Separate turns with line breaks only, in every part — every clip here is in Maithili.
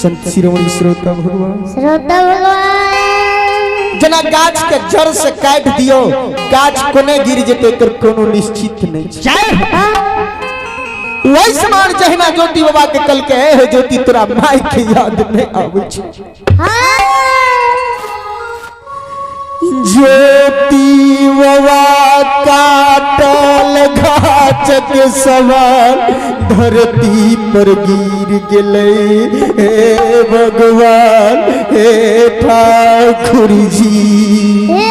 संत शिरोमणि श्रोता भगवान।
श्रोता भगवान।
जेना गाछ के जड़ से काटि दियो, गाछ कोने गिर जेतै एकर कोनो निश्चित नहीं छै। वही समान जहिना ज्योति बाबा के कल के हे ज्योति तोरा माय के याद नहीं आबै छै। ज्योति बाबा काटल गाछक सवाल धरती पर गिर गेलै। हे भगवान, हे ठाकुर जी।
हे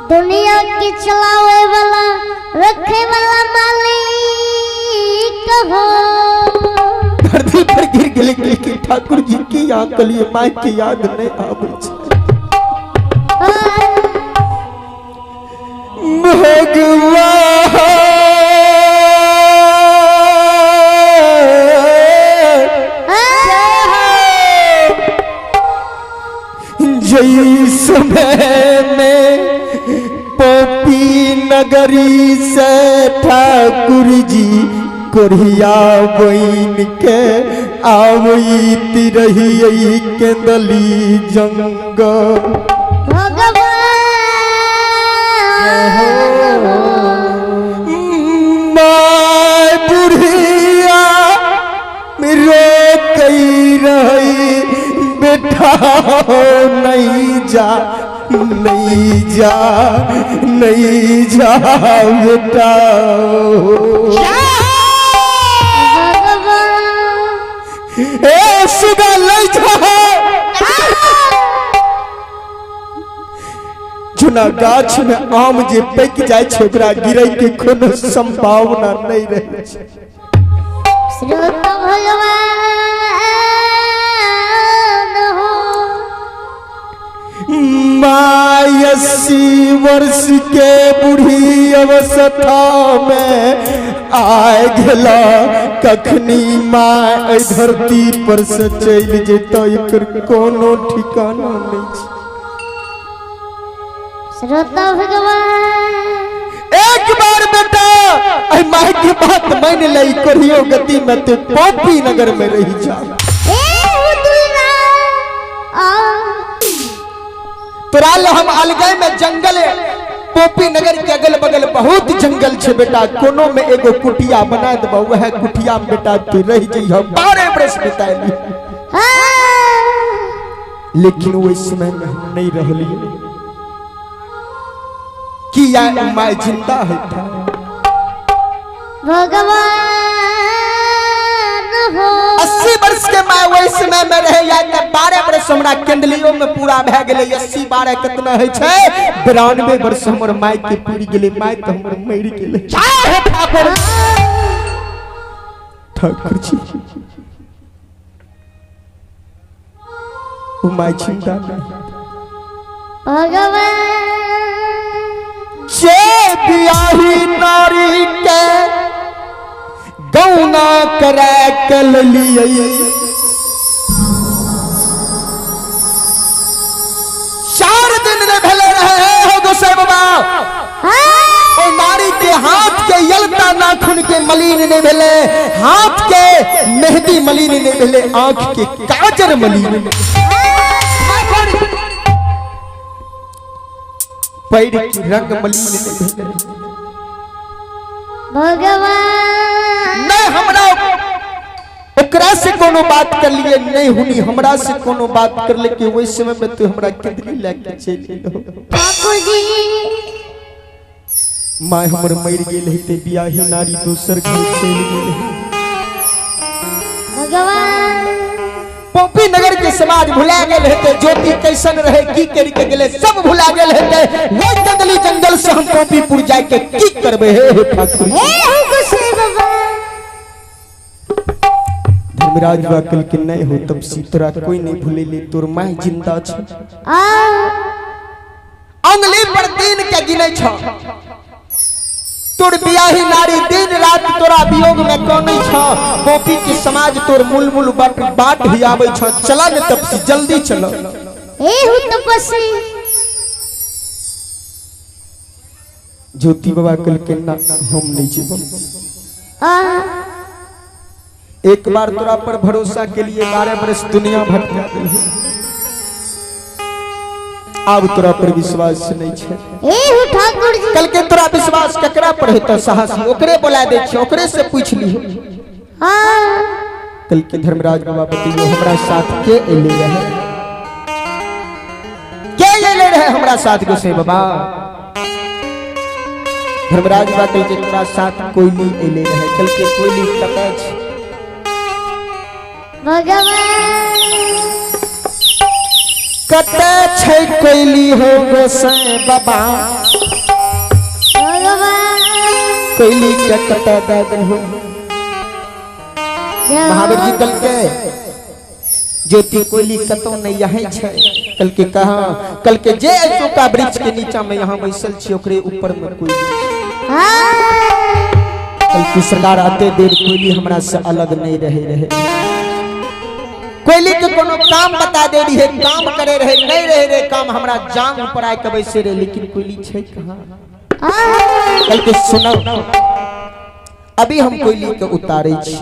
दुनिया के चलावे वाला रखे वाला मालिक हो।
धरती पर गिर गेलै कि ठाकुर जी की यहाँ कलिए माय के याद नहीं आबै छै। भगवान जई समय में पोपी नगरी से ठाकुर जी कोरिया बन के आवैत रही केंदली जंगल।
भगवान
माय बुढ़िया रोकई रही, बेटा नहीं जा, नहीं जा, नहीं जा बेटा।
भगवान।
ए सुबह ले जा। चुना गाछ में आम जे पकि जाय छै ओकरा गिरे के कोनो संभावना नहीं रहे छै।
श्रोता भगवान हो।
My 80 वर्ष के बूढ़ी अवस्था में आय गेला, कखनी माय एहि धरती पर से चलि जेतै एकर कोनो ठिकाना नहीं छै।
श्रोता भगवान।
एक बार बेटा एहि my के बात मान ले, करियो गति में ते पोपी नगर में रही जा।
ए दुल्हा आ
तोरा ल हम अलगे में जंगल, पोपी नगर के अगल बगल बहुत जंगल छे बेटा, कोनो में एगो कुटिया बना देबो, वह कुटिया में बेटा तू रह जइह, 12 बरस बिताली। लेकिन ओहि समय में हम नहीं रहलिए कि या my जिंदा है था।
भगवान हो।
80 वर्ष के my वही समय में रहे या त 12 वर्ष हमरा केंदलियो में पूरा भए गेलै। 80 12 कितना है छै? 92 वर्ष हमर my के पूरी गेलै। My त हमर मरि गेलै। ठाकुर ठाकुर जी ओ my जिंदा नहीं।
भगवान।
जे बियाही नारी के गौना करा के लियै, 4 दिन ने भेले रहे हो गोसाई बाबा, ओ नारी के हाथ के यलता नाखून के मलिन नहीं भेले, हाथ के मेहंदी मलिन नहीं भेले, आंख के काजर मलिन नहीं, पैर के रंग मलिन नहीं भेले।
भगवान।
नहीं हमरा ओकरा से कोनो बात कर लिए, नहीं हुनी हमरा से कोनो बात कर ले कि ओहि समय में तू हमरा कितनी लेके चलि गेलो।
ठाकुर जी।
My हमर मरि गेल हेतै, बियाही नारी दोसर घर चलि गेल।
भगवान।
पोपी नगर के समाज भुला गेल हेतै, ज्योति कैसन रहे, की करि के गेलै, सब भुला गेल हेतै। वही जंगली जंगल से हम पोपीपुर जाय के की करबै? हे हे ठाकुर।
हे हो गोसाई बाबा।
धर्मराज बाबा कहलखिन नहीं हो तब सी तोरा कोई नहीं भूलेले, तोर my जिंदा छ।
आ
अंगुली पर दिन के गिनै छ, तोर बियाही नारी दिन रात तोरा वियोग में कनै छ। गोपी के समाज तोर मूल मूल बाट बाट ही आबै छ। चला ने तपसी, जल्दी चलो।
हे हो तपस्वी।
ज्योति बाबा कहलकै ना, हम नहीं जेबो।
आ
एक बार तोरा पर भरोसा के लिए 12 बरस दुनिया भटका देलही, आब तोरा पर विश्वास नहीं छे।
ए हो ठाकुर जी।
कल के तोरा विश्वास ककरा पर हेतौ साहसी, ओकरे बोला दे छी, ओकरे से पूछ लिहो।
हाँ।
कल के धर्मराज बाबा बतैयो हमरा साथ के एले रहे, के एले रहे हमरा साथ गोसाई बाबा? धर्मराज बाबा कल के तोरा साथ कोयली एले रहे। कल के कोयली कतऽ छै?
भगवान
कतऽ छै कोयली हो गोसाई बाबा?
भगवान
कोयली के कतऽ दऽ देलहो? महावीर जी कल के ज्योति कोयली कतौ नहीं यहीं छै। कल के कहा? कल के जे अशोका वृक्ष के नीचा में यहाँ बैसल छी ओकरे ऊपर में कोयली।
हाँ।
कल की सरकार आते देर कोयली हमरा से अलग नहीं रहे रहे। कोयली के कोनो काम बता दे रही है, काम करे रहे, नहीं रहे रहे काम, हमरा जांग पर आके के बैसे रहे, लेकिन कोयली छै कहाँ?
हाँ।
कल के सुनो, अभी हम कोयली के उतारे छी।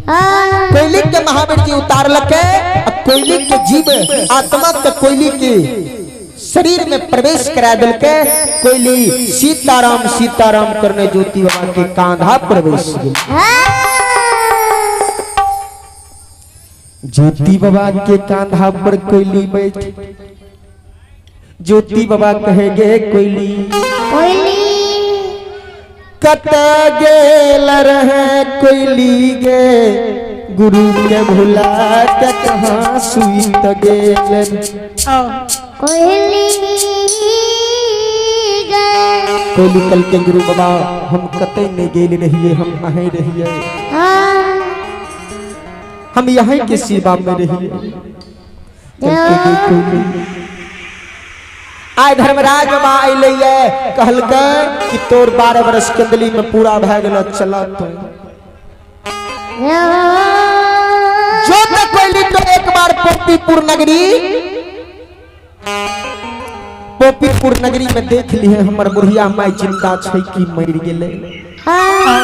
हाँ।
कोयली के महावीर जी उतारलकै आ कोयली के जीव आत्मा के कोयली के शरीर में प्रवेश करा देलकै। कोयली सीताराम सीताराम करने ज्योति बाबा के कांधा प्रवेश गेल।
हाँ।
ज्योति बाबा के कांधा पर कोयली बैठ, ज्योति बाबा कहे गे कोयली,
कोयली
कत गेल रहे कोयली गे, गुरु के भुला के कहाँ सुइत गेल।
कोयली गे।
कोयली कल के गुरु बाबा हम कतई नहीं गेल रहिए, हम अहीं रहिए,
हाँ।
हम यहीं के सेवा में रहिए। कल के गे कोयली। आइ धर्मराज बाबा अयलै कहलकै कि तोर 12 बरस कंदली में पूरा भए गेल, चल तो जो तो कोयली तो एक बार पोपीपुर नगरी, पोपीपुर नगरी में देख लिए हमर बुढ़िया माय जिंदा छै कि मरि गेलै।
हाँ।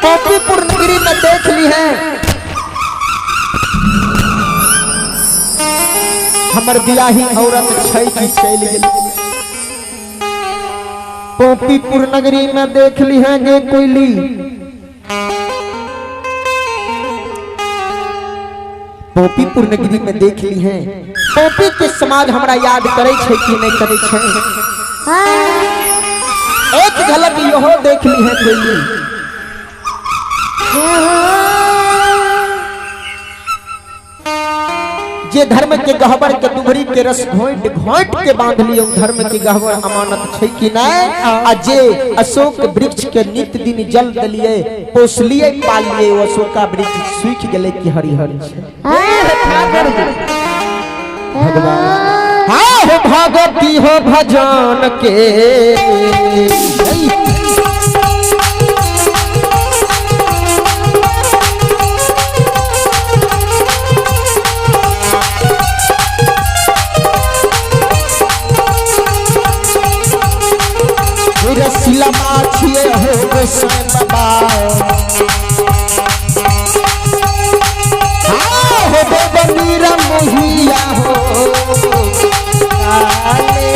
पोपीपुर नगरी में देख लिए हमर बियाही औरत छै कि चलि गेलै। पोपीपुर नगरी में देख ली है गे कोयली, पोपीपुर नगरी में देख ली है। पोपी के समाज हमरा याद करे छै कि नहीं करे छै?
हाँ।
एक झलक इहो देख ली है कोयली। जे धर्म के गहबर के दुभरी के रस घोंट घोंट के बांध लियो, धर्म के गहबर अमानत छै कि नहीं? आ जे अशोक वृक्ष के नित दिन जल दलिए, पोसलिए पालिए, ओ अशोका वृक्ष सूख गेलै कि हरिहर छै। भगवान हाँ हो भगवती हो भजन के। रसीला माछिए हो गोसाई बाबा, हाँ हो देवनीरा मोहिया हो काले।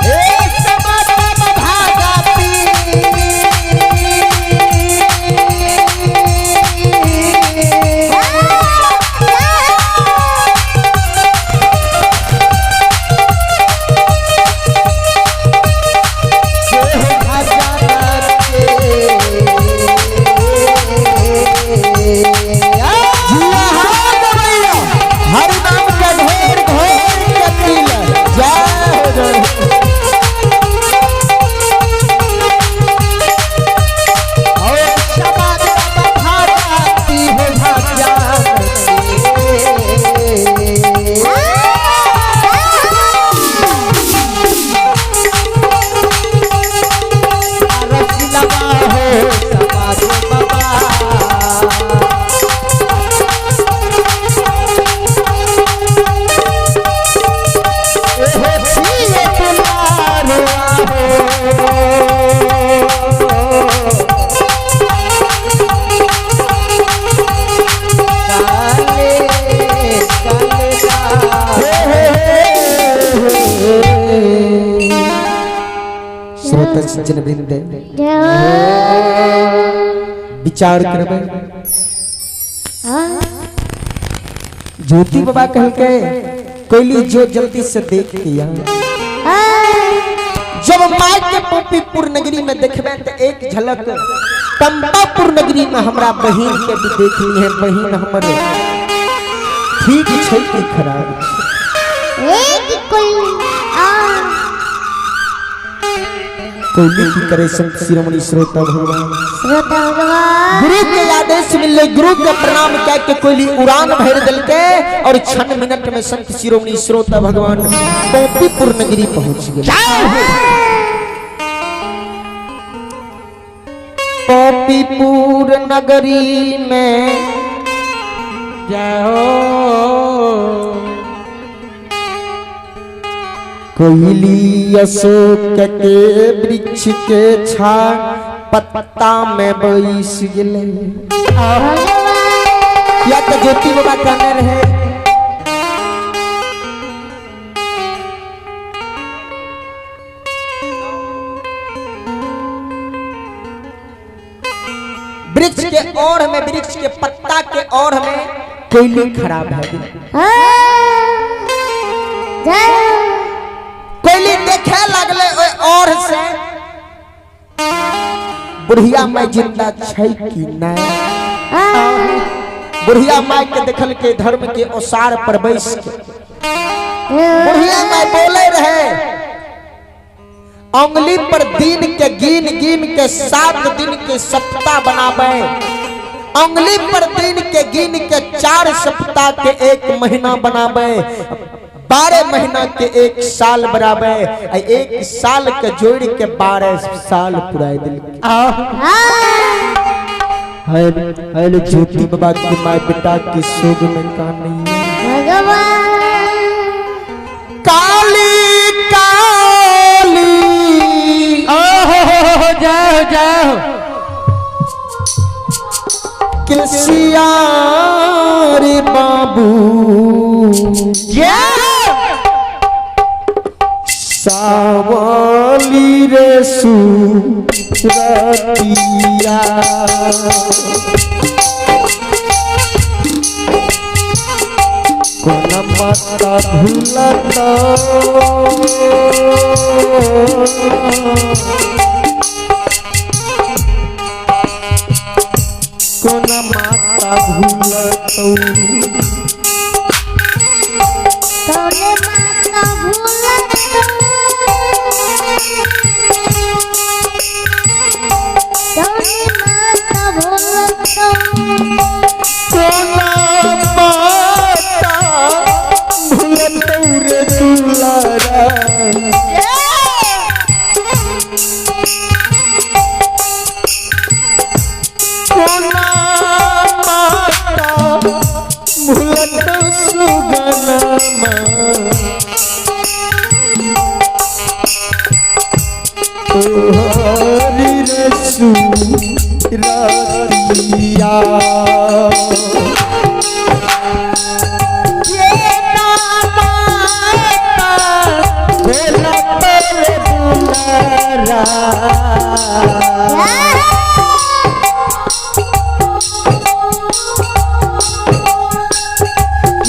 ए समाता भागा श्रोता सज्जन वृंद,
जय हो।
विचार करबै।
हाँ।
ज्योति बाबा कहलकै कोयली जो जल्दी से देख के आ।
हाँ।
जब माय के पॉपीपुर नगरी में देखबे तो एक झलक पंपापुर नगरी में हमरा बहिन के भी देख ली है। बहिन हमर ठीक छै कि खराब छै?
एक कोई आ
कोयली की करे संत शिरोमणि श्रोता भगवान।
श्रोता भगवान।
गुरु के आदेश मिलले, गुरु के प्रणाम कह के कोयली उड़ान भर दिलके और क्षण मिनट में संत शिरोमणि श्रोता भगवान पॉपीपुर नगरी पहुंच गए। पॉपीपुर नगरी में
जय हो।
कोयली अशोक के वृक्ष के छा पत्ता में बैस गेले।
भगवान।
या तो ज्योति बाबा कहने रहे वृक्ष के ओर में, वृक्ष के पत्ता के ओर में कोयली खराब है।
हाँ। जय हो।
कोयली देखे लगले ओय ओर से बुढ़िया माय जिंदा छै कि नहीं।
हाँ।
बुढ़िया माय के देखल के धर्म के ओसार पर बैस के बुढ़िया माय बोले रहे उंगली पर दिन के गिन गिन के 7 दिन के सप्ताह बनावे, उंगली पर दिन के गिन के 4 सप्ताह के 1 महीना बनावे, 12 महीना के 1 साल बनावे, 1 साल के जोड़ के 12 साल पुराए दिल।
हाँ।
हल ज्योति बाबा की माय बेटा के शोक में का नहीं है।
भगवान।
काली काली
ओहो हो जय हो जय हो।
किसियार बाबू सावली रे सुरतिया कोन माता भूलत कोन माता भूलत
तोने माता भूलत तोने माता भूलत
कोना माता भूलत रे दुलारा कोना माता भूलत सुगनमा तोहरी रे सुरतिया ये ना माता भूलत रे दुलारा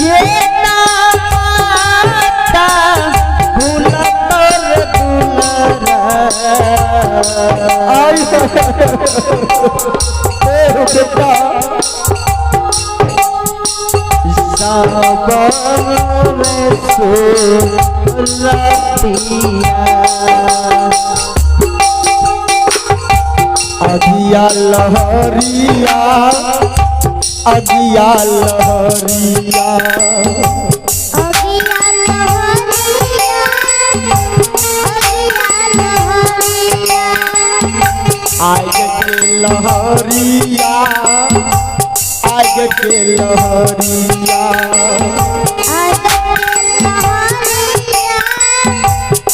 ये ना माता भूलत रे दुलारा। आई ए बेटा सावन में सुरतिया अगिया लहरिया अगिया लहरिया
अगिया लहरिया अगिया लहरिया
आग के लहरिया आग के लहरिया
आग के लहरिया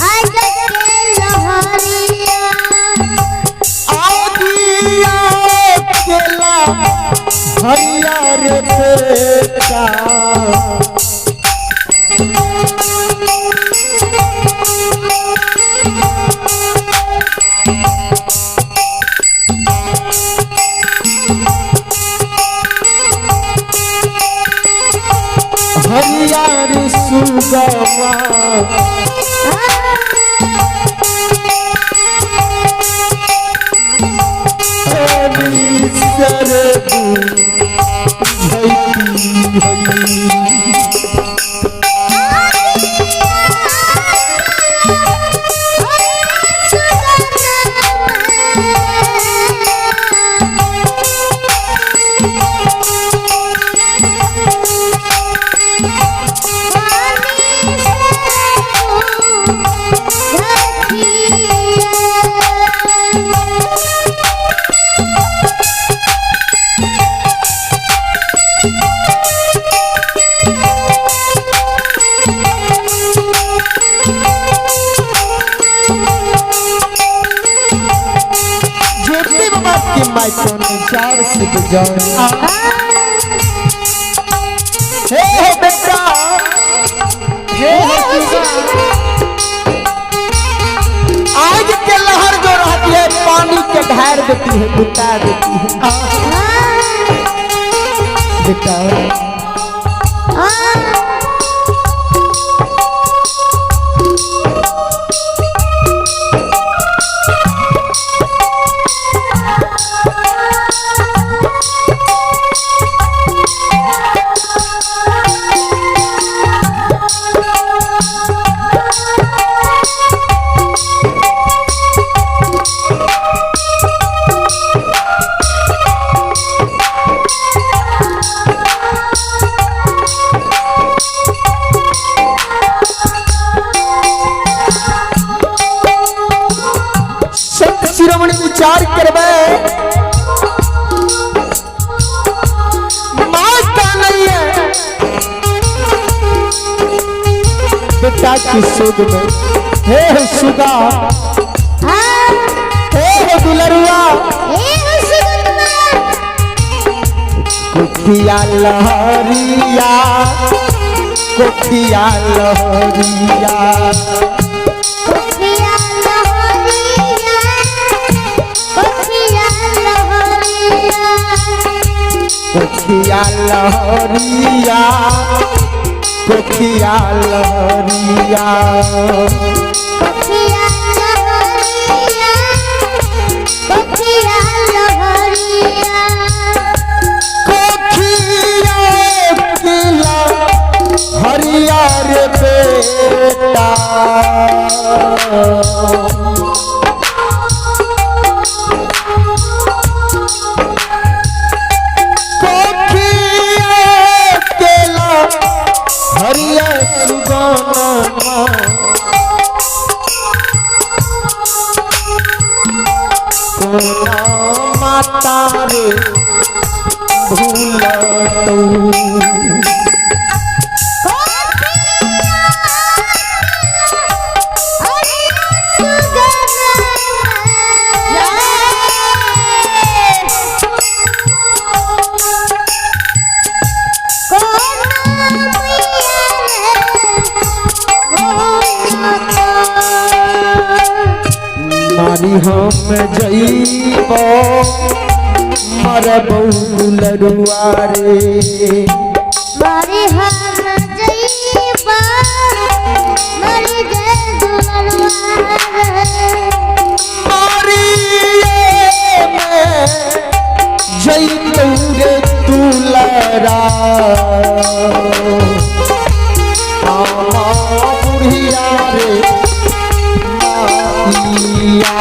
आग के लहरिया
आगिया के लहरिया रे बेटा माई कोने चार से जाओ। हे हे बेटा,
हे हो सुगा।
आग के लहर जो रहती है पानी के ढार देती है, बुता देती है। बेटा संत शिरोमणि विचार करवे, माता नहीं है बेटा की सुध में। हे हो सुगा, हे हो दुलरुआ, कोठिया लहरिया, कोठिया लहरिया, कोठिया लहरिया, कोठिया लहरिया, कोठिया किला हरिया रे बेटा, हरिया सुगाना, कोना माता रे भूल तू। मारी हम जइबो मरबौ दुलरुआ रे,
मारी हम जइबो मर जय दुलरुआ रे,
मारी मैं जइतौ रे दुलरा, आमा बुढ़िया रे माइया,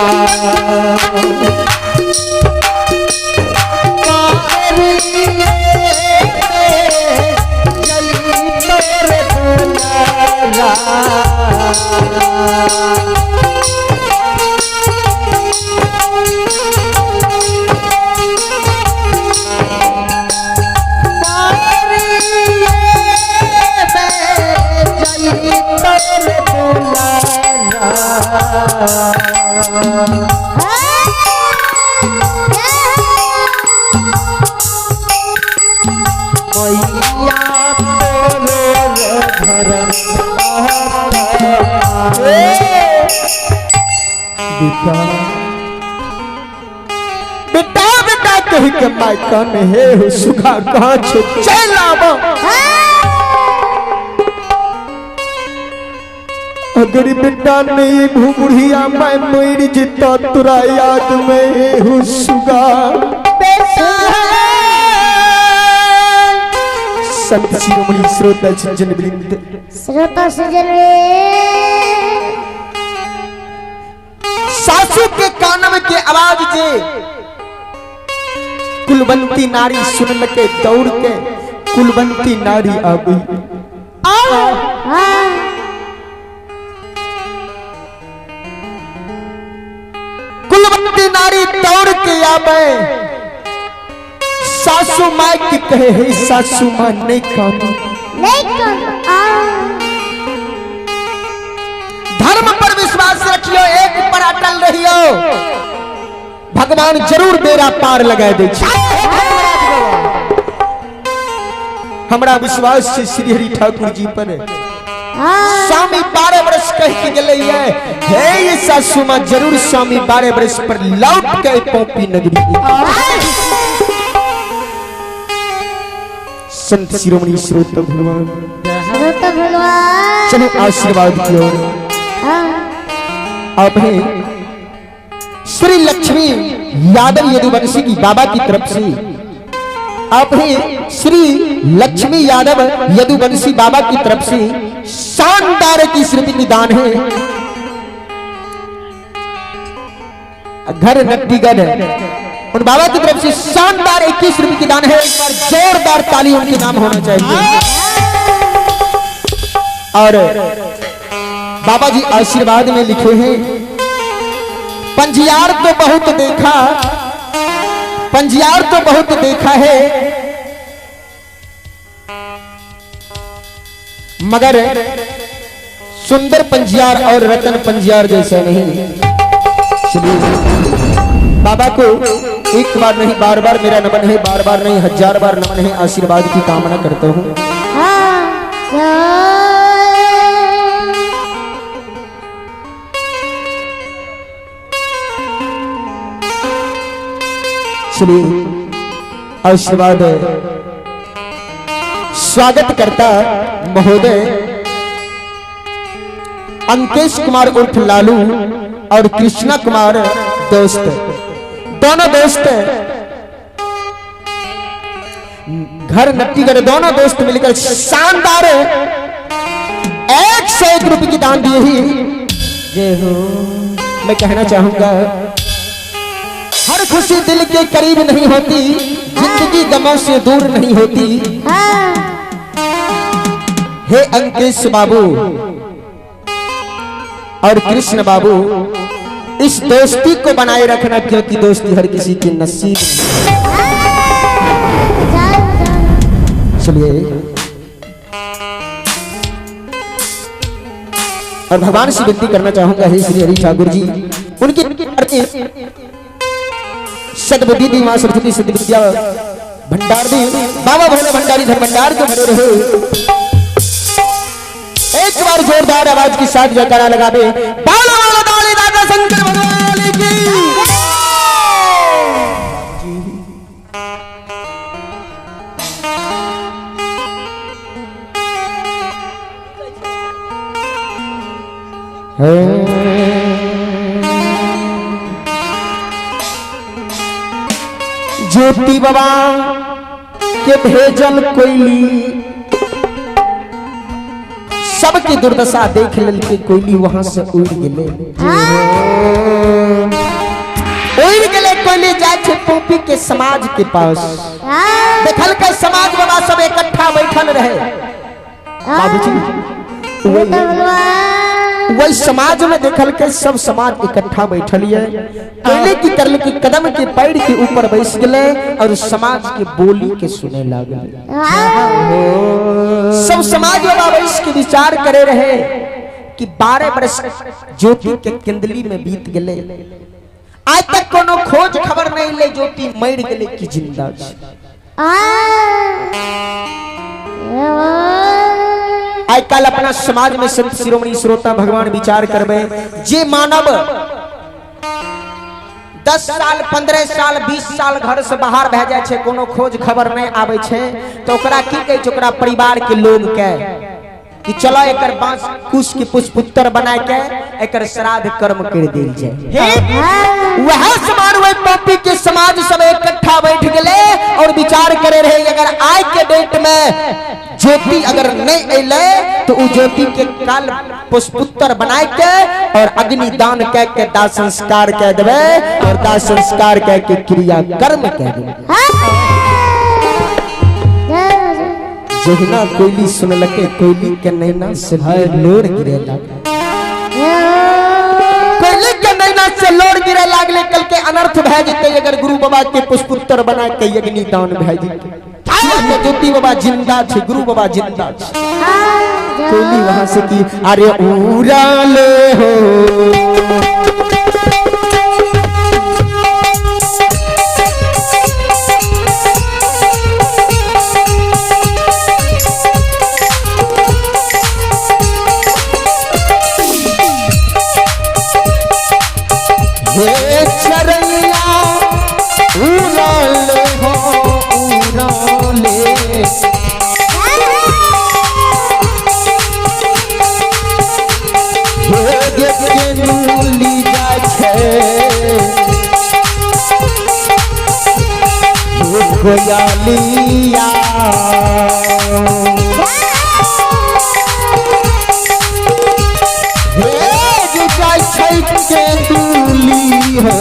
बेटा बेटा कही के माई कन हे हो सुखा कहाँ छो चल आबो। अगर बेटा नहीं बुढ़िया मैं मर जिता तुरा याद में हे हो सुगा। संत शिरोमणि श्रोता सज्जन वृंद,
श्रोता सज्जन,
सासू के कानम के आवाज जे कुलवंती नारी सुन के दौड़ के कुलवंती नारी आ गई। कुलवंती नारी दौड़ के आवे, सासू माँ की कहे हे सासू माँ नहीं कानू,
नहीं कानू।
धर्म पर विश्वास रखियो, एक पर अटल रहियो, भगवान जरूर बेड़ा पार लगा दै छै। हमरा विश्वास छै श्री हरि ठाकुर जी पर। स्वामी 12 वर्ष कह के गेलै ये, हे ये सासू माँ, जरूर स्वामी 12 वर्ष पर लौट के पौपी नगरी। संत शिरोमणि श्रोत भगवान,
श्रोत भगवान,
चलो आशीर्वाद की ओर। आप हैं श्री लक्ष्मी यादव यदुवंशी की बाबा की तरफ से, आप हैं श्री लक्ष्मी यादव यदुवंशी बाबा की तरफ से शानदार की स्मृति की दान है। घर नट्टीगढ़ उन बाबा की तरफ से शानदार 21 रुपए की दान है। एक बार जोरदार ताली उनके नाम होना चाहिए। और बाबा जी आशीर्वाद में लिखे हैं, पंजियार तो बहुत देखा, पंजियार तो बहुत देखा है, मगर सुंदर पंजियार और रतन पंजियार जैसा नहीं। चलिए बाबा को एक बार नहीं बार बार मेरा नमन है, बार बार नहीं हजार बार नमन है, आशीर्वाद की कामना करता हूँ। चलिए आशीर्वाद स्वागत करता महोदय अंकेश कुमार उर्फ लालू और कृष्णा कुमार दोस्त, दोनों दोस्त घर नट्टीगढ़, दोनों दोस्त मिलकर शानदार 101 रुपए की दान दिए ही।
जय हो।
मैं कहना चाहूंगा, हर खुशी दिल के करीब नहीं होती, जिंदगी गमों से दूर नहीं होती। हे अंकेश बाबू और कृष्ण बाबू, इस दोस्ती को बनाए रखना, क्योंकि दोस्ती हर किसी के नसीब नहीं। चलिए और भगवान से विनती करना चाहूंगा, हे श्री हरि ठाकुर जी, उनकी सद्बुद्धि दी मां सरस्वती सद्विद्या भंडार दी, बाबा भोले भंडारी धन भंडार के भरे रहे। एक बार जोरदार आवाज के साथ जयकारा लगा दे, बाला बाला दाली दादा शंकर भगवान की। ज्योति बाबा के भेजल कोयली, सबकी दुर्दशा देख ललके कोयली वहां से उड़ गेले, उड़ गेले कोयली जाय छै पोपी के समाज के पास। देखल के समाज बाबा सब इकट्ठा बैठल रहे बाबूजी, वही समाज में देखल के सब समाज इकट्ठा बैठल ये कोयले की करल की कदम के पैर के ऊपर बैस गए और समाज के बोली के सुने लागल। सब समाज बाबा बैस के विचार करे रहे कि 12 वर्ष ज्योति के किंदली में बीत गए, आज तक कोनो खोज खबर नहीं ले ज्योति मर गए कि जिंदा छै। आइ काल्हि अपना समाज में संत शिरोमणि श्रोता भगवान विचार करबे, जे मानव 10 साल 15 साल 20 साल घर से बाहर भए जाय छै, कोनो खोज खबर नहीं आबै छै, तो ओकरा की कहै छै ओकरा परिवार के लोग के कि चलो एकर बांस कुश के पुष्पुत्र बना के एकर श्राद्ध कर्म कर देल जाए। वह समाज वही पॉपी के समाज सब इकट्ठा बैठ गए और विचार करे रहे अगर आज के डेट में ज्योति अगर नहीं अले तो उ ज्योति के काल पुष्पुत्र बनाए के और अग्निदान कह के दाह संस्कार कह देवे और दाह संस्कार कह के क्रिया कर्म कह देवे। जहिना कोयली सुनलके कोयली के नैना से लोर गिरे लागल, कोयली के नैना से लोर गिरे लागले, कल के अनर्थ भए जेतै अगर गुरु बाबा के पुष्पुत्र बना के अग्निदान भए जेतै। ज्योति बाबा जिंदा छे, गुरु बाबा जिंदा छे। कोयली वहां से की अरे उड़ाले हो हे चरैया उड़ल हो उड़ले। हे के नूली जाइ छै हे कोयलिया। हे जे जाइ छै के दूली हो।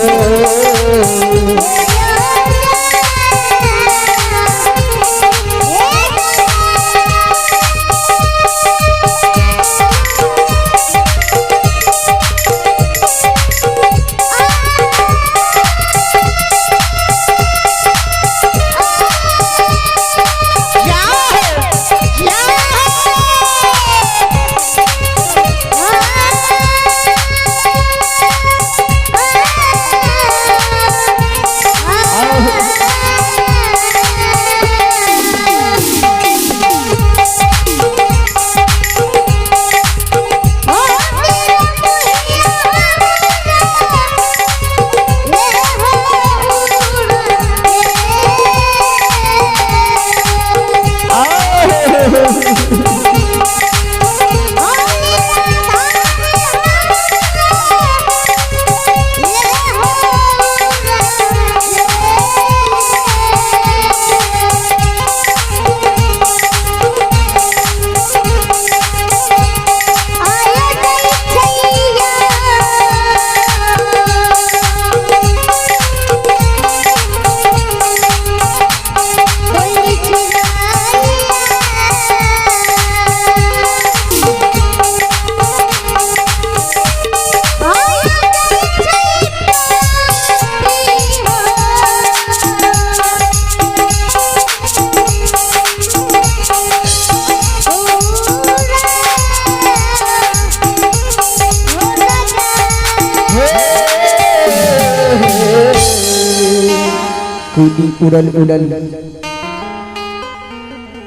कोयली उड़ल उड़ल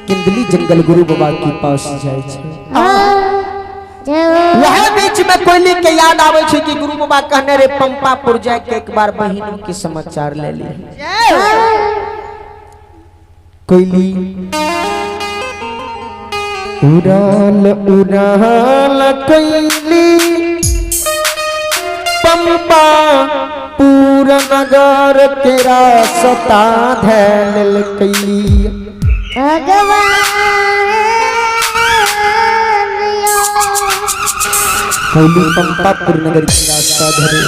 किंदली जंगल गुरु बाबा के पास जाय छै। वह बीच में कोयली के याद आवे छै कि गुरु बाबा कहने रे पंपापुर जाय के एक बार बहिन के समाचार ले ली। कोयली उड़ल उड़ल कोयली पंपा पूरा नगर तेरा सता धैल कैली। कोयली पंपापुर नगर की रास्ता धरे।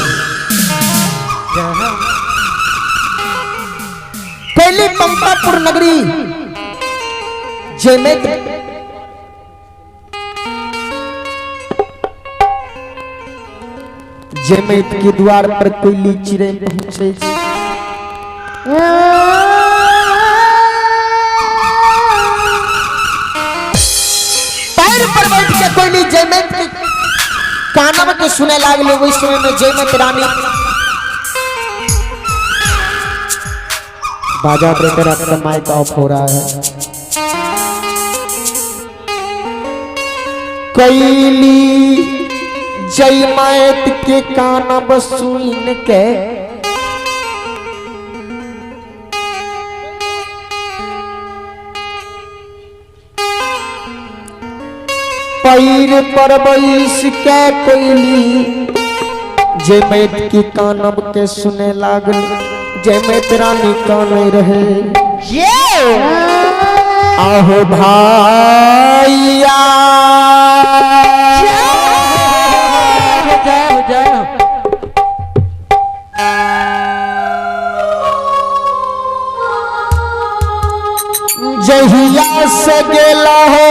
कोयली पंपापुर नगरी जेमेत जमैत के द्वार पर कोयली चिड़ै पहुँचे छै। पैर पर बैठ के कोयली जमैत के कानब के सुने लागले। ओहि समय में जमैत रानी बाजा ऑपरेटर आपका माइक ऑफ हो रहा है। कोयली जयमैत के कानब सुन के पैर पर बैस के कोयली जयमैत के कानब के सुने लागल। जयमैत रानी काने रहे। आहो भाइया जहिया से गेला हो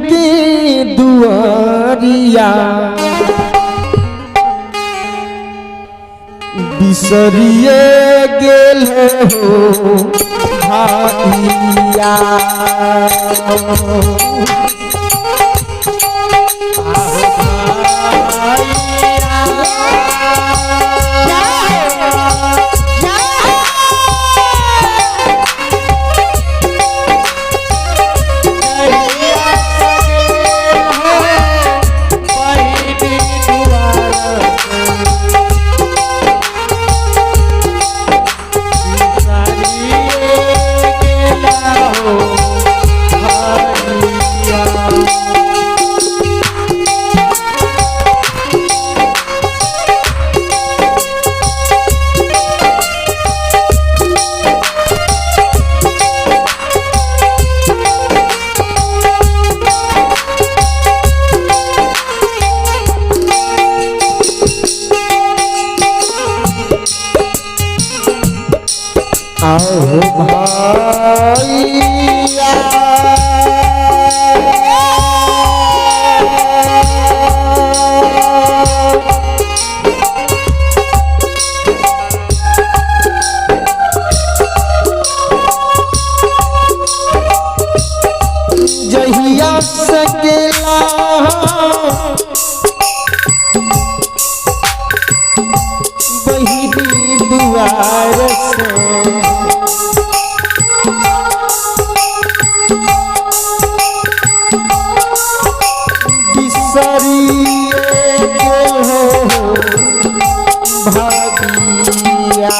की दुआरिया बिसरिए गेल हो भाइया। जहिया सकेला बहिनी दुआर से। बिसरिए गेल हो भागिया।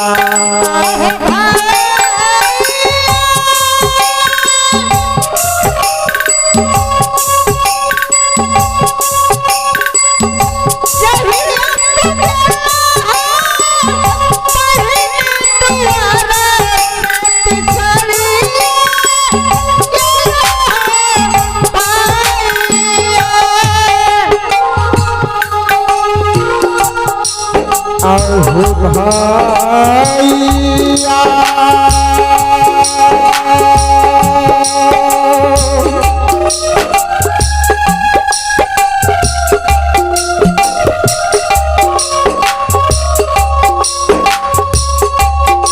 आहो भाइया,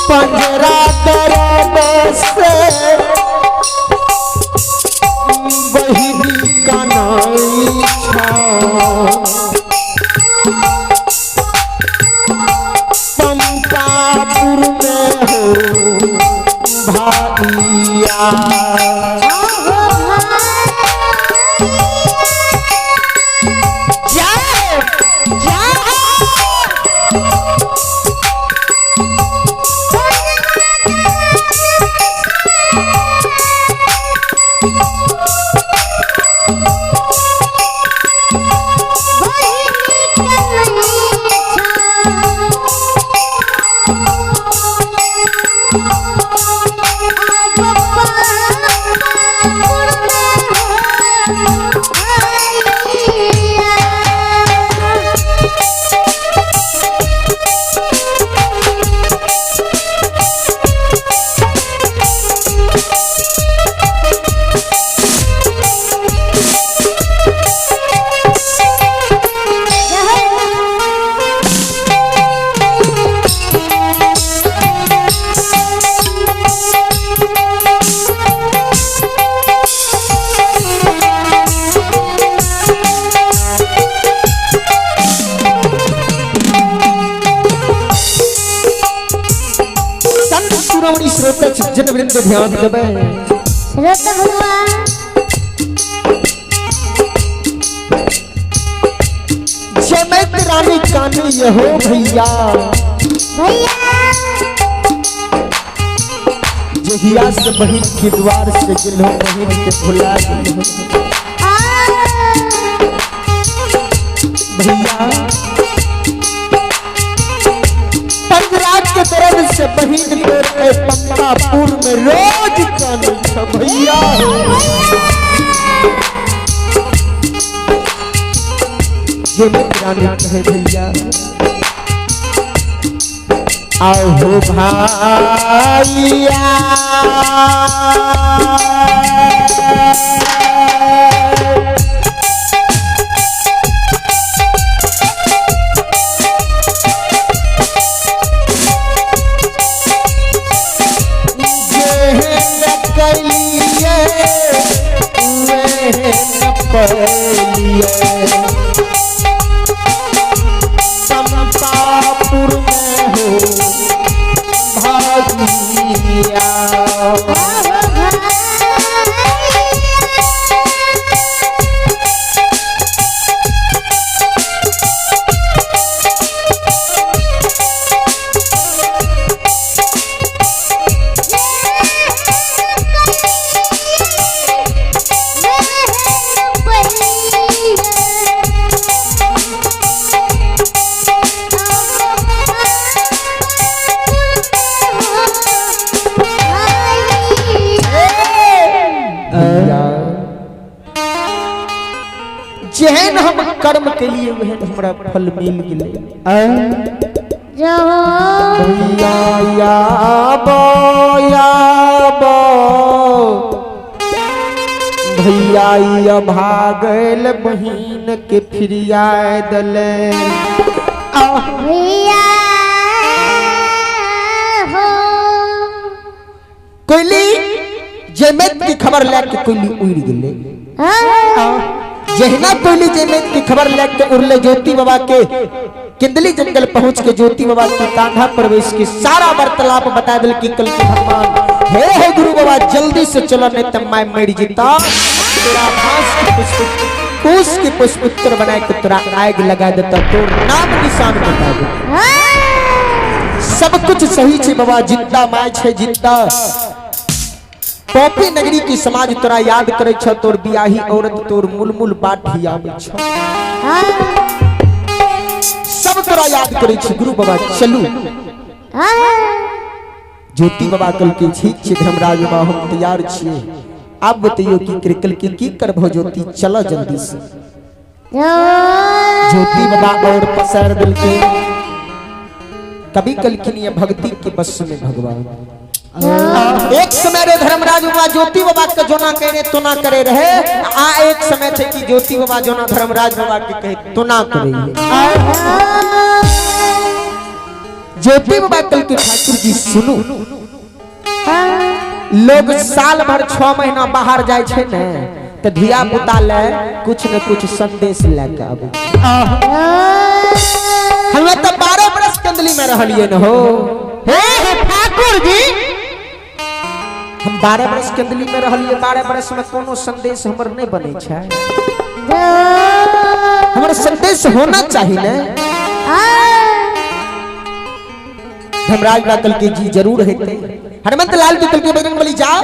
पंजरा दरद से बहिनी कनाई छा। पंपापुर में हो भाइया। संत सुरमणि श्रोता जन वृंद ध्यान देबै।
श्रोता भगवान
जमैत रानी कानी यहो भैया।
भैया
जहिया से बहिन के द्वार से गेलो बहिन के भुला गेलो भैया। पंजरा के दर्द से बहिन तोर पंपापुर में रोज कानी छ भैया। जमैत रानी कहे भैया आहो भाइया, जेहन कैलिए वेहन पैलिए। पंपापुर में हो भागिया। जेहन हम कर्म के लिए वहन हमरा फल मिल गेलै। भैया याबो याबो भैया या भागल बहिन के फिरिया दले।
भैया हो
कोइली जे जयमेत की खबर लेके कोयली उड़ गेले। जहिना कोयली जयमेत की खबर लेके उड़ले ज्योति बाबा के केंदली जंगल पहुंच के ज्योति बाबा के कांधा पर बैस के सारा वार्तालाप बता दिल की कल के भगवान हे हे गुरु बाबा जल्दी से चलो नहीं तब मैं मर जीता तोरा घास के पुष्प कुश के पुष्प उत्तर बनाए के तोरा आग लगा देता तोर नाम निशान बता देता। सब कुछ सही छे बाबा, जिंदा my छे जिंदा। पॉपी नगरी की समाज तोरा याद करे छ, तोर बियाही औरत तोर मूल मूल बाट ही आवे छ, सब तोरा याद करे छ। गुरु बाबा चलू। ज्योति बाबा कल के ठीक छे धर्मराज बाबा हम तैयार छिए, अब बतइयो की क्रिकल की की करबो ज्योति, चलो जल्दी से। ज्योति बाबा और पसार दिल के कभी कल की नहीं भक्ति के बस में भगवान। एक समय रे धर्मराज बाबा ज्योति बाबा के जोना करे तो ना करे रहे, आ एक समय थे कि ज्योति बाबा जोना धर्मराज बाबा के कहे तो ना करे। ज्योति बाबा कल के ठाकुर जी सुनू, लोग साल भर 6 महीना बाहर जाए छे ने तो धिया पुता ले कुछ न कुछ संदेश लेके आबू। हमें तो 12 बरस कंदली में रहलिए न हो।
हे ठाकुर जी
हम 12 बरस कंदली में रहलिए, 12 बरस में कोनो संदेश हमर नहीं बने छे, हमर संदेश होना चाहिए ने। धर्मराज बातल के जी जरूर हेते। हनुमंत लाल जी कल के बजरंगबली जाओ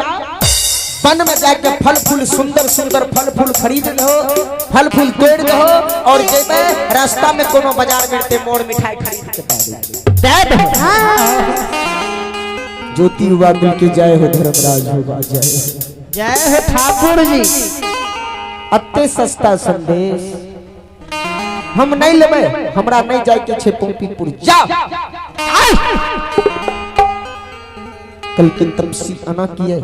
वन में जाके फल फूल सुंदर सुंदर फल फूल खरीद लो, फल फूल तोड़ दो और जेबे रास्ता में कोनो बाजार मिलते मोड़ मिठाई खरीद के दे दो। ज्योति बाबा मिल के जय हो धर्मराज बाबा, जय
जय हो ठाकुर जी।
अत्ते सस्ता संदेश हम नहीं लेबे, हमरा नहीं जाए के छे पोपीपुर जा। कल किन तपसी अना किए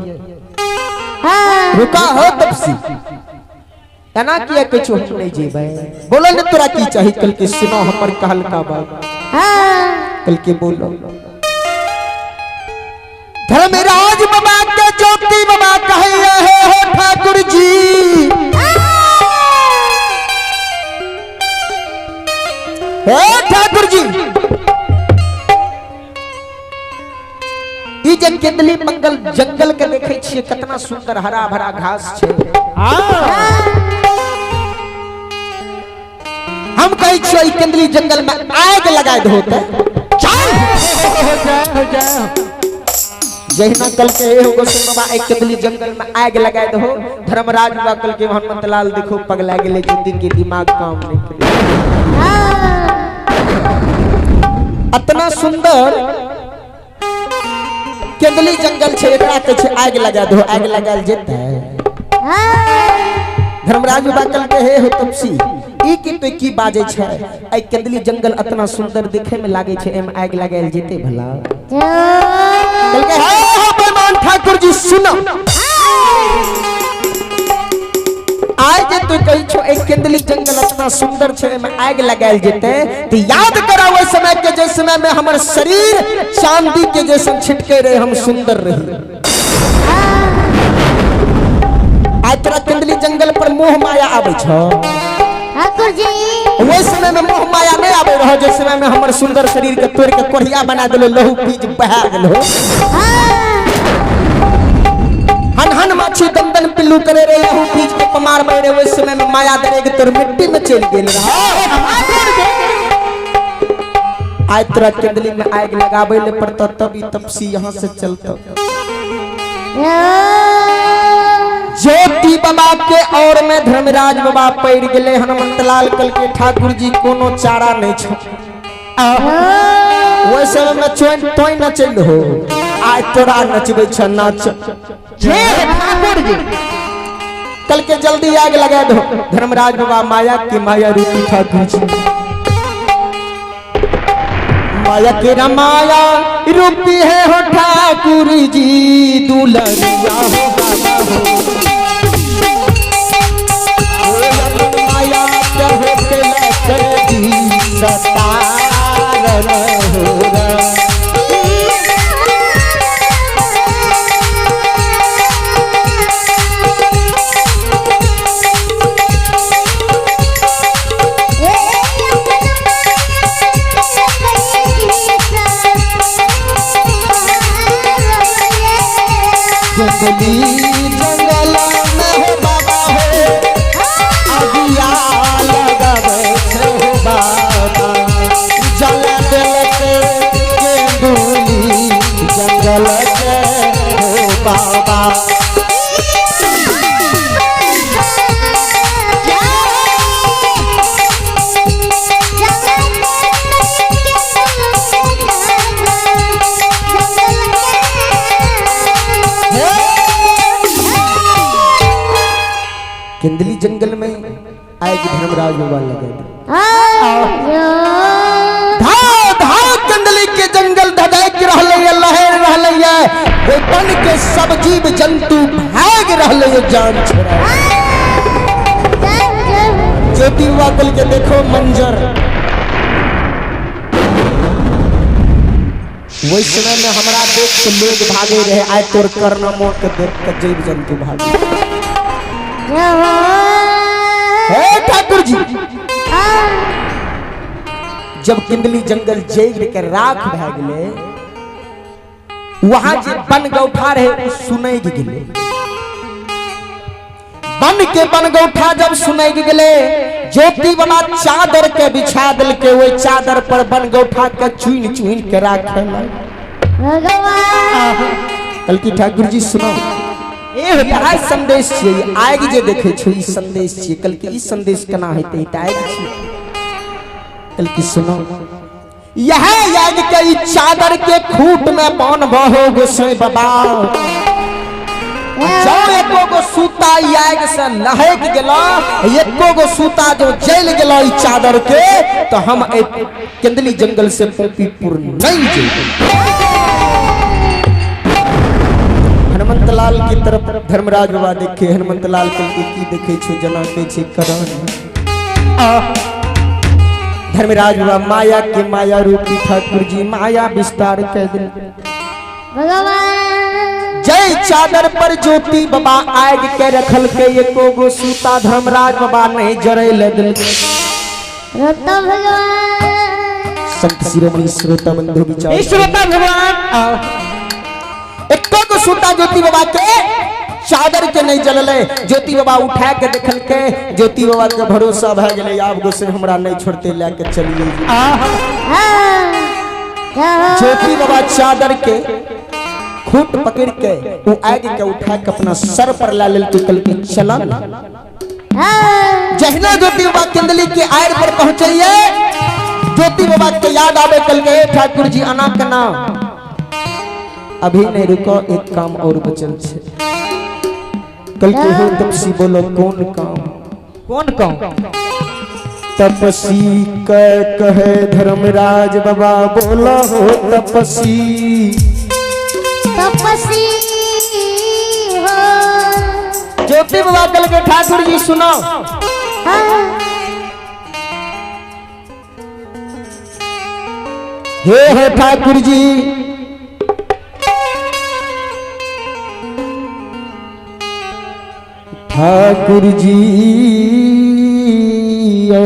रुका हो तपसी एना किया किछु हम नहीं जेबै, बोलो ने तोरा की चाही। कल के सुनो हमर कहल का बात, कल के बोलो धर्मराज बाबा के ज्योति बाबा कहे हे हो ठाकुर जी। हे ठाकुर जी ई जे केंदली मंगल जंगल के देखे छिए कितना सुंदर हरा भरा घास छे। हम कहै छिए ई केंदली जंगल में आग लगाए दो ते चल। जहिना कल के हे गोसाई बाबा एक केंदली जंगल में आग लगाए दो, धर्मराज बाबा कल के हनुमंत लाल देखो पगला गेले, जिंदगी के दिमाग काम नहीं करे। इतना सुंदर केंदली जंगल छे एकरा के छे आग लगा दो, आग लगाल जेतै। धर्मराज बाबा कल के हे हो तपसी ई की तो की बाजे छे, आई केंदली जंगल इतना सुंदर देखे में लागे छे, एम आग लगाल जेते भला। कल के हे हो बेईमान ठाकुर जी सुनो, आज जे तू कही छो एक केंदली जंगल इतना सुंदर छे एम आग लगाल जेते तो याद करा ओइ समय के जे समय में हमर शरीर चांदी के जैसन छिटके रहे, हम सुंदर रही। आज तोरा केंदली जंगल पर मोह माया आवे छो
ठाकुर जी,
ओइ समय में मोह माया नहीं आवे रहो जे समय में हमर सुंदर शरीर के तोड़ के कोढ़िया बना देलो, लहू पीज बहा गेलो, हन हन माछी दंदन पिल्लू करे रे, लहू पीज के पमार मारे, ओइ समय में माया दरे के तोर मिट्टी में चल गेल रहा। आज तोरा केंदली में आग लगाबे ले पड़तो तभी तपसी यहाँ से चलतो। ज्योति बाबा के और में धर्मराज बाबा पड़ गेले। हनुमंत लाल कल के ठाकुर जी कोनो चारा नहीं छो, ओइ समय में चोइन तोय नचल हो, आज तोरा नचबे छ नाच।
जय ठाकुर जी।
कल के जल्दी आग लगा दो। धर्मराज बाबा माया की माया रूपी ठाकुर जी, माया के माया रूपी है हो ठाकुर जी दुलरिया हो बाबा हो। माया कहो के लकर जी सतार हो रा। केंदली जंगल में आएगी धर्मराज बाबा लगे धाव धाव केंदली के जंगल धधक रहले ये लहर रहले ये ओइ वन के सब जीव जंतु भाग रहले ये जान छोड़ा ज्योति बाबा कल के देखो मंजर वही समय में हमरा देख के लोग भागे रहे आय तोर करना मोड़ के देख के जीव जंतु भागे। हे ठाकुर जी, जब किंदली जंगल जैर के राख भए गेले, वहां जे बन गौठा रहे उ सुनै गेले। बन के बन गौठा जब सुनै गेले, ज्योति बाबा चादर के बिछा दिलके, ओहि चादर पर बन गौठा के चुनि चुनि के राखे
भगवान।
कल की ठाकुर जी सुनो, इएह संदेश छियै, आगि जे देखे छो ई संदेश छियै। कल की ई संदेश केना हेतै, ई तऽ आगि छियै। कल की सुनो, यह आगि के ई चादर के खूट में बान्हबहो गोसाई बाबा, जौ एको गो सूता ई आगि से लहक गेलो, एको गो सूता जो जल गेलो ई चादर के, तो हम ए केंदली जंगल से पोपीपुर नहीं जेबै। हनुमंत लाल की तरफ धर्मराज बाबा देखे, हनुमंत लाल के की देखे छो जना के छे करण। धर्मराज बाबा माया के माया रूपी ठाकुर जी माया विस्तार कर दिल।
भगवान।
जय चादर पर ज्योति बाबा आग के रखल के एको गो सूता धर्मराज बाबा नहीं जरे ले दिल।
रोता भगवान।
संत शिरोमणि श्रोता बंधु विचार
श्रोता भगवान,
एको गो सूता ज्योति बाबा के चादर के नहीं जलले। ज्योति बाबा उठा के देखल के ज्योति बाबा के भरोसा भए गेलै, आब गोसे हमरा नहीं छोड़ते, लए के चलिए। ज्योति बाबा चादर के खूट पकड़ के वो आग के उठा के अपना सर पर ला लेल के कल के चला। जहिना ज्योति बाबा केंदली के आयर पर पहुंचलिए, ज्योति बाबा के याद आवे कल के ठाकुर जी अना के ना अभी नहीं रुको, एक काम और बचल छे। कल के हो तपसी बोलो कौन काम,
कौन काम?
तपसी कहे धर्मराज बाबा बोलो हो तपसी,
तपसी हो।
ज्योति बाबा कल के ठाकुर जी सुनो, हे हे ठाकुर जी, ठाकुर जी ओ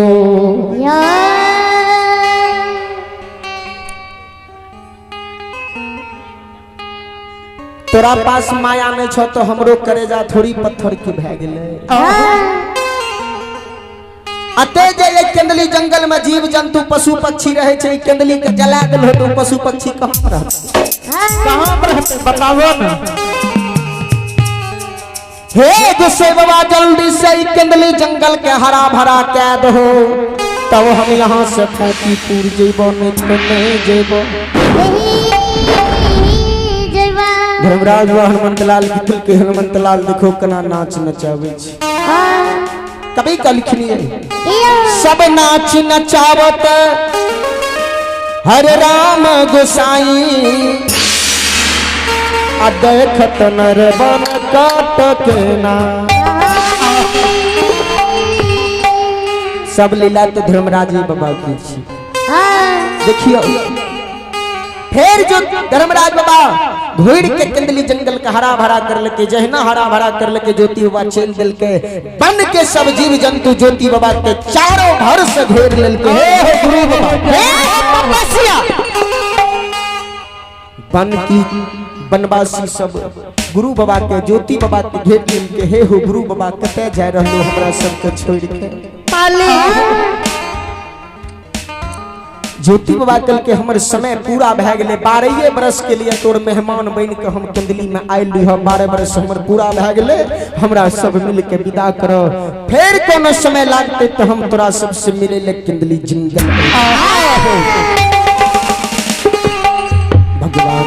तोरा पास माया नहीं छो तो हमरो करेजा थोड़ी पत्थर के भए गेलै। अते जे ये केंदली जंगल में जीव जंतु पशु पक्षी रहे छै, केंदली के जला देल तो पशु पक्षी कहाँ रहते,
कहाँ रहते बताओ ना।
हे गुस्से बाबा जल्दी से केंदली जंगल के हरा भरा कह दो, तब हम यहाँ से फोकीपुर जेबो नहीं तो नहीं जेबो। धर्मराज व हनुमंत लाल की के हनुमंत लाल देखो कना नाच नचावे छे। कभी का लिखनी है सब नाच नचावत हरे राम गोसाई, आ देखत नर बन काटक ना। सब लीला तो धर्मराज बाबा की छी। देखियो फिर जो धर्मराज बाबा घुर के केंदली जंगल का हरा भरा कर लेके, जहिना हरा भरा कर लेके ज्योति बाबा चल दिल के बन के सब जीव जंतु ज्योति बाबा के चारों भर से घेर लेके, हे हे गुरु बाबा, हे तपस्या बन की बनवासी सब गुरु बाबा के ज्योति बाबा के घेर लेके, हे हो गुरु बाबा कते जा रहलो हमरा सबके छोड़ के। ज्योति बाबा कल के हमर समय पूरा भए गेलै, 12 बरस के लिए तोर मेहमान बन के हम केंदली में आयल रही, 12 बरस हमर पूरा भए गेलै, हमरा सब मिल के विदा करो, फिर कोनो समय लागते तो हम तोरा सबसे मिले ले केंदली जंगल। भगवान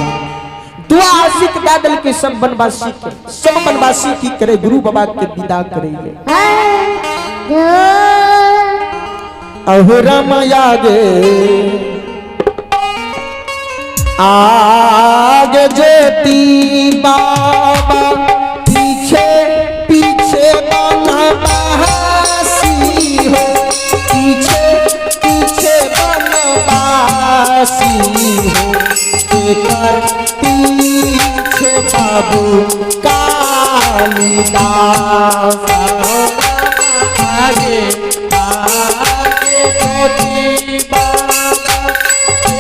दुआ बनवासी के दे देलकै। सब बनवासी के, सब बनवासी की करे? गुरु बाबा के विदा करे। अहो राम आगे आगे ज्योति बाबा, पीछे पीछे बनवासी हो, पीछे पीछे बनवासी हो, एकर पीछे बाबू कालिदास।
आगे आगे ज्योति बाबा,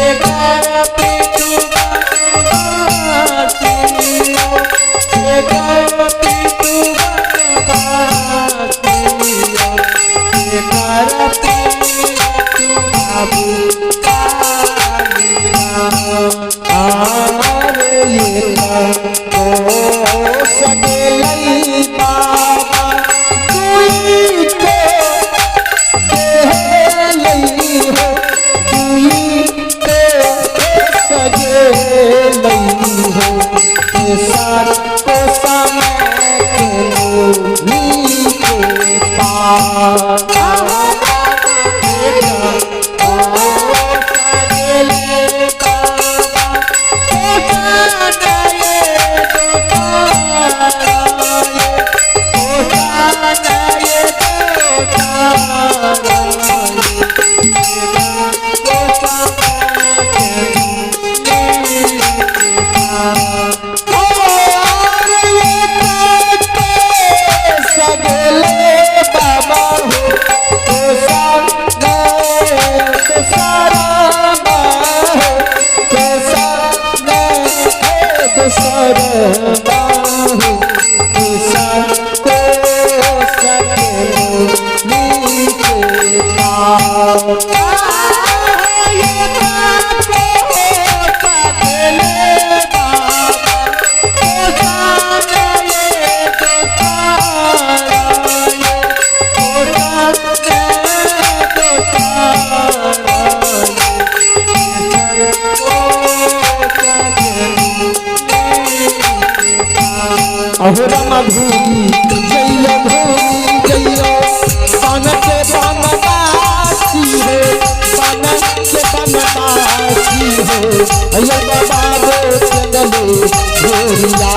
एकर पीछू बनवासी हो, एकर पीछू बनवासी हो, एकर पीछू बाबू कालिदास।
आरे ये को सगलई बाबा, दुई को देहलई हो, दुई को सगलई हो, सार को समय के के पार। सगले बाबा हो तो सारा हो तो सारा हो को सगले के पार। अहो रामा भूमि जइयो, भूमि जइयो, बन के बनवासी हो, बन के बनवासी हो, अयो बाबा गो चंदले भोरिया।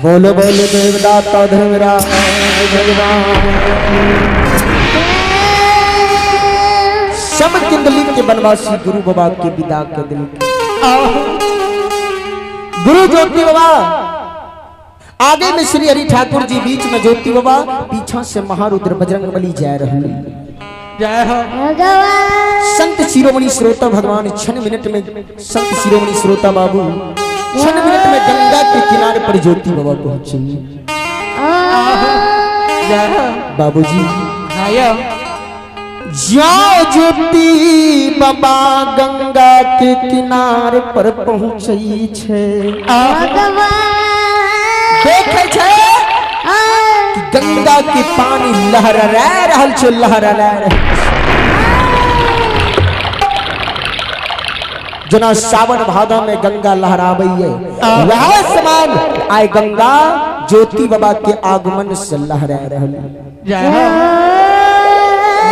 बोलो बोलो देवदाता धर्मराज भगवान। सब किंदली के बनवासी गुरु बाबा के विदा के दिल के। गुरु ज्योति बाबा आगे में श्री हरि ठाकुर जी, बीच में ज्योति बाबा, पीछा से महारुद्र बजरंग बली जा रहे हैं।
जय हो।
भगवान।
संत शिरोमणि श्रोता भगवान क्षण मिनट में, संत शिरोमणि श्रोता बाबू क्षण मिनट में गंगा के किनारे पर ज्योति बाबा पहुंचे।
जय हो।
बाबूजी
आयो।
जाओ ज्योति बाबा गंगा के किनारे पर पहुंचे छे।
भगवान।
देखे छे कि गंगा के पानी लहरा रहल छे, लहरा रहल जना सावन भादो में गंगा लहराबैये वह समान आय गंगा ज्योति बाबा के आगमन से लहरा रहल।
जय हो।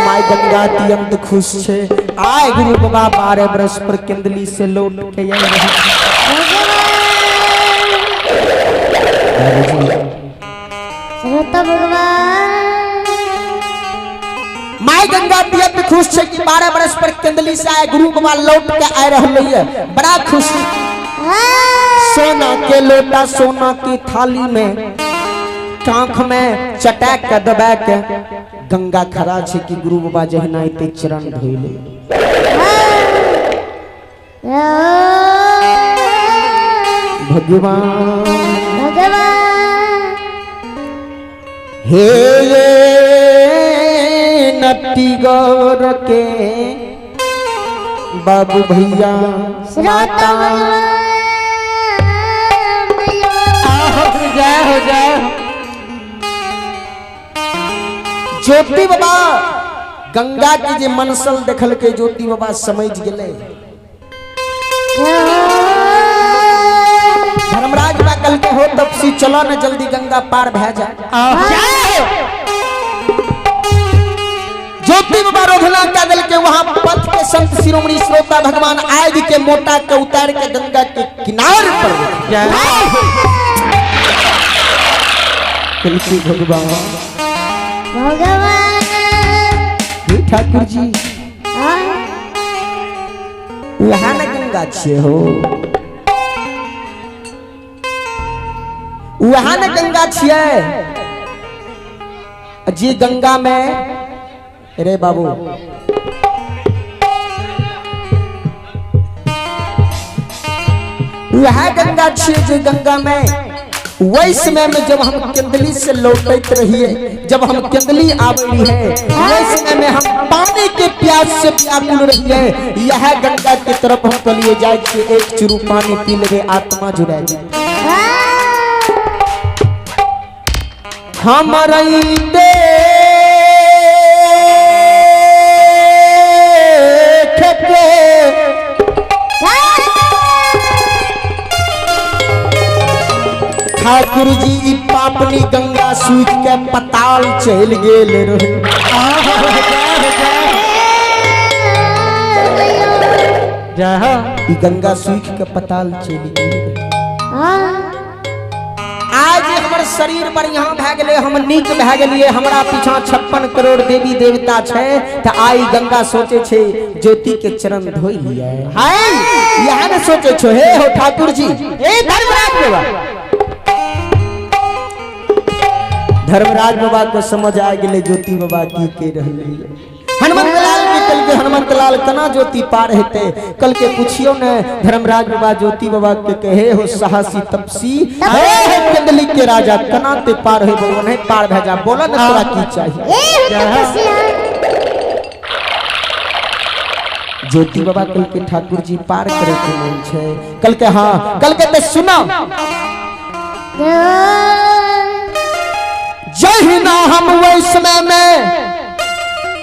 My Ganga अत्यंत खुश छे। आय गुरु बाबा 12 बरस पर केंदली से लौट के आयल रहे।
श्रोता भगवान।
My Ganga अत्यंत खुश छे कि 12 बरस पर केंदली से आए गुरु बाबा लौट के आए रहल है, बड़ा खुश। सोना के लोटा सोना की थाली में कांख में चटैक के दबा के गंगा खड़ा छे कि गुरु बाबा जहिना एते चरण धोइले। भगवान
भगवान।
हे नटीगर के बाबू भैया
श्रोता भगवान।
जय हो जय हो।
ज्योति बाबा गंगा के जे मनसल देखल के ज्योति बाबा समझ गेले। धर्मराज बा कल के हो तपसी चलो न जल्दी गंगा पार भै जा। ज्योति बाबा रोधना का दल के वहां पथ के संत शिरोमणि श्रोता भगवान आग के मोटा के उतार के गंगा के किनारे पर
जय हो।
भगवान
भगवान।
हे ठाकुर जी वहां न गंगा छे हो, वहां न गंगा छिए जी गंगा में। अरे बाबू वह गंगा छिए जे गंगा में वही समय में जब हम केंदली से लौटते रहिए, जब हम केंदली आवे है वही समय में हम पानी के प्यास से व्याकुल रहिए, यह गंगा की तरफ हम कलिए जाए के एक चुरू पानी पी लेवे आत्मा जुड़ा जाए। हमारा देख के ठाकुर जी पापनी गंगा सूख के पताल चल गेल रहे।
जय हो।
गंगा सूख के पताल चल गेल। आज हमर शरीर पर यहाँ भए गेलै, हम नीक भए गेलियै, हमरा पीछा 56 करोड़ देवी देवता छै, तऽ आई गंगा सोचे छै ज्योति के चरण धोइ लियै। हाय यहाँ ने सोचे छो हे हो ठाकुर जी, ए धर्मराज बाबा। धर्मराज बाबा को समझ आ गेलै ज्योति बाबा की के रहलै। हनुमंत लाल निकल के हनुमंत लाल कना ज्योति पार हेते, कल के पूछियो ने धर्मराज बाबा ज्योति बाबा के कहे हो साहसी तपसी हे हो केंदली के राजा कना ते पार हे भगवान है पार भे जा, बोला न तोरा की चाहिए। ज्योति बाबा कल के ठाकुर जी पार करे के मन छे, कल के हाँ कल के ते सुना जहिना हम वही समय में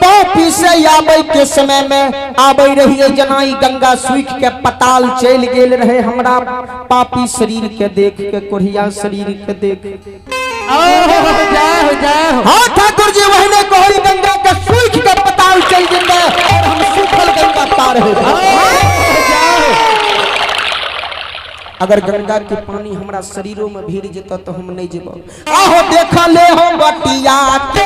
पापी से आबै के समय में आबै रहिए जनाई गंगा सूख के पताल चल गेल रहे, हमरा पापी शरीर के देख के कोढ़िया शरीर के देख।
जय हो जय हो।
हाँ ठाकुर जी वही ने कोहरी गंगा के सूख के पताल चल गेल और हम सूखल गंगा पार हो गए। अगर गंगा के पानी हमरा शरीरों में भीड़ जेता तो हम नहीं जेब। आहो देख ले हो बटिया के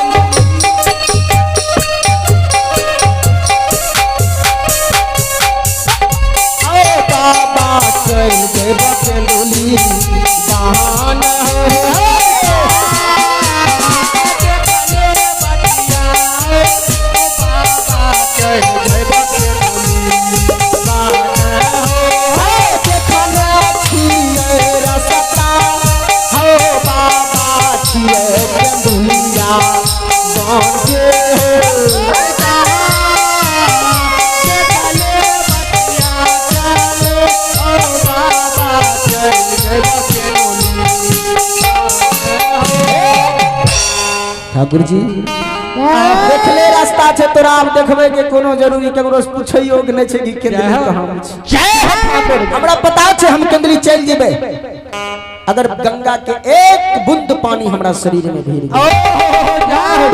बाबा चल देब के डोली दान है। रे केंदुलिया गान के ठाकुर जी देखले रास्ता छै तोरा, आब देखबै के कोनो जरूरी, केकरो से पूछैयो के नहि छै कि केंद्री कहाँ छै।
जय हो ठाकुर।
हमरा पता छै हम केंद्री चलि जेबै अगर गंगा के एक बूंद पानी हमरा शरीर में भीड़ गेल।
जय हो जय हो।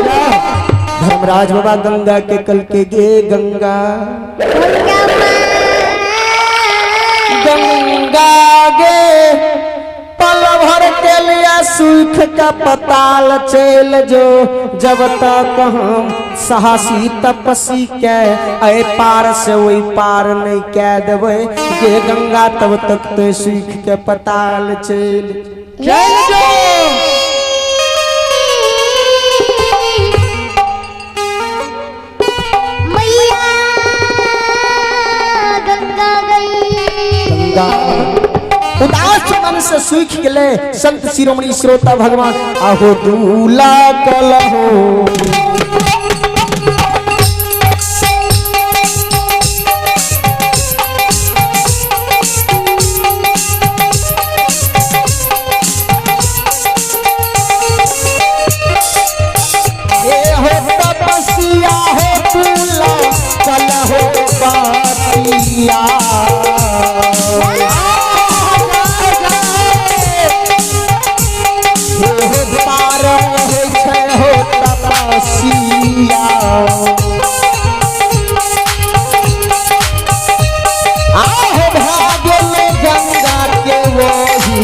धर्मराज बाबा गंगा के कल के गे गंगा गंगा गे पल भर के लिए सुख का पताल चल जो, जब तक हम साहसी तपसी के ऐ पार से ओई पार नहीं कह देबै गे गंगा, तब तक तो सुख के पताल चल
चल जो।
मैया गंगा गई।
गंगा उदास मन से सूख गए संत शिरोमणि श्रोता भगवान आहो दूला कलहो ए हो तपस्या हो दूला कलहो बातिया। हे पार होइ छै हो तपस्या आहो भए गेल गंगा के वही।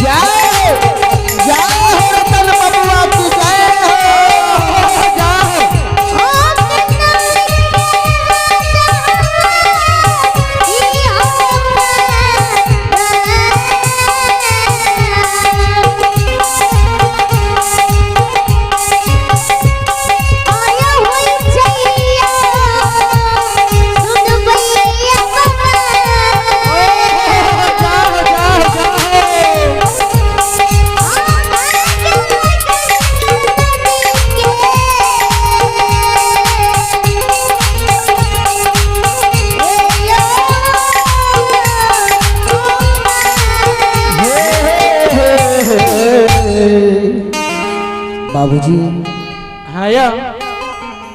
जय जय हो रतन बबुआ की जय हो। बाबूजी
हाँ या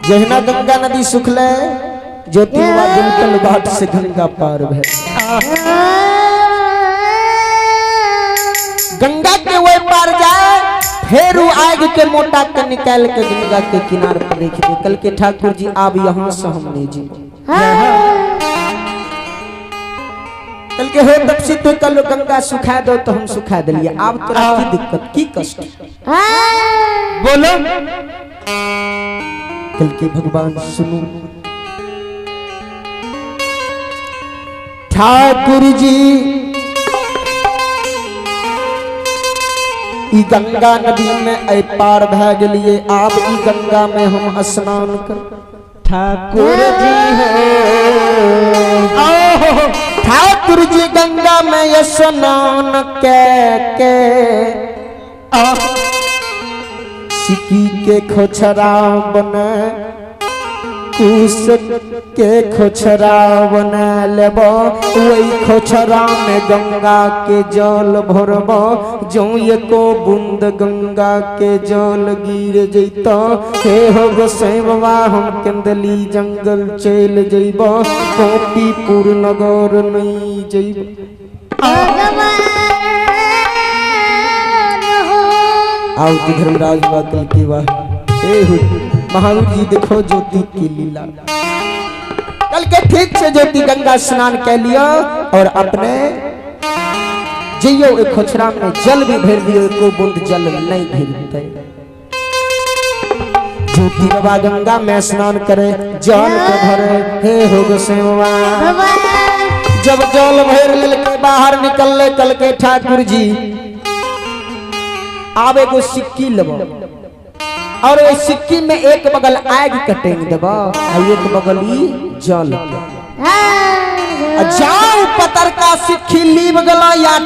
जहिना गंगा नदी सुखले ज्योति बाबा घाट से गंगा पार भे गंगा के वही पार जाए, फिर उ आग के मोटा के निकाल के गंगा के किनार पर रख दे। कल के ठाकुर जी अब यहाँ से हम नहीं जी। कल के हो तपसी तो कल गंगा सुखा दो तो हम सुखा दिलिए, अब तोरा की दिक्कत की कष्ट?
बोलो।
कल के भगवान सुनो ठाकुर जी ई गंगा नदी में ऐ पार भए गेलिए, आब ई गंगा में हम स्नान कर
ठाकुर जी हो।
ठाकुर जी गंगा में स्नान के सिकी के खोछरा बने कुश के खोछरा बना लेब, वही खोछरा में गंगा के जल भरब। जो एको बूंद गंगा के जल गिर जैत, हे हो गोसाई बाबा, हम केंदली जंगल चल जैब, गोपीपुर नगर नहीं जैब।
भगवान हो।
आओ धर्मराज बातल की वाह, हे हो महावीर जी, देखो ज्योति की लीला। कल के ठीक से ज्योति गंगा स्नान कर लियो और अपने जइयो, एक खोछरा में जल भी भर दियो, एको बूंद जल नहीं गिरते। ज्योति बाबा गंगा में स्नान करे, जल के भरे, हे हो गोसाई।
भगवान।
जब जल भर लेके बाहर निकलले, कल के ठाकुर जी, आब एगो सिक्की लेब और ओहि सिक्की में एक बगल आग के टेंग देब आ एक बगल ई जल के।
हाँ।
आ जाओ पतरका सिक्की लीब गला या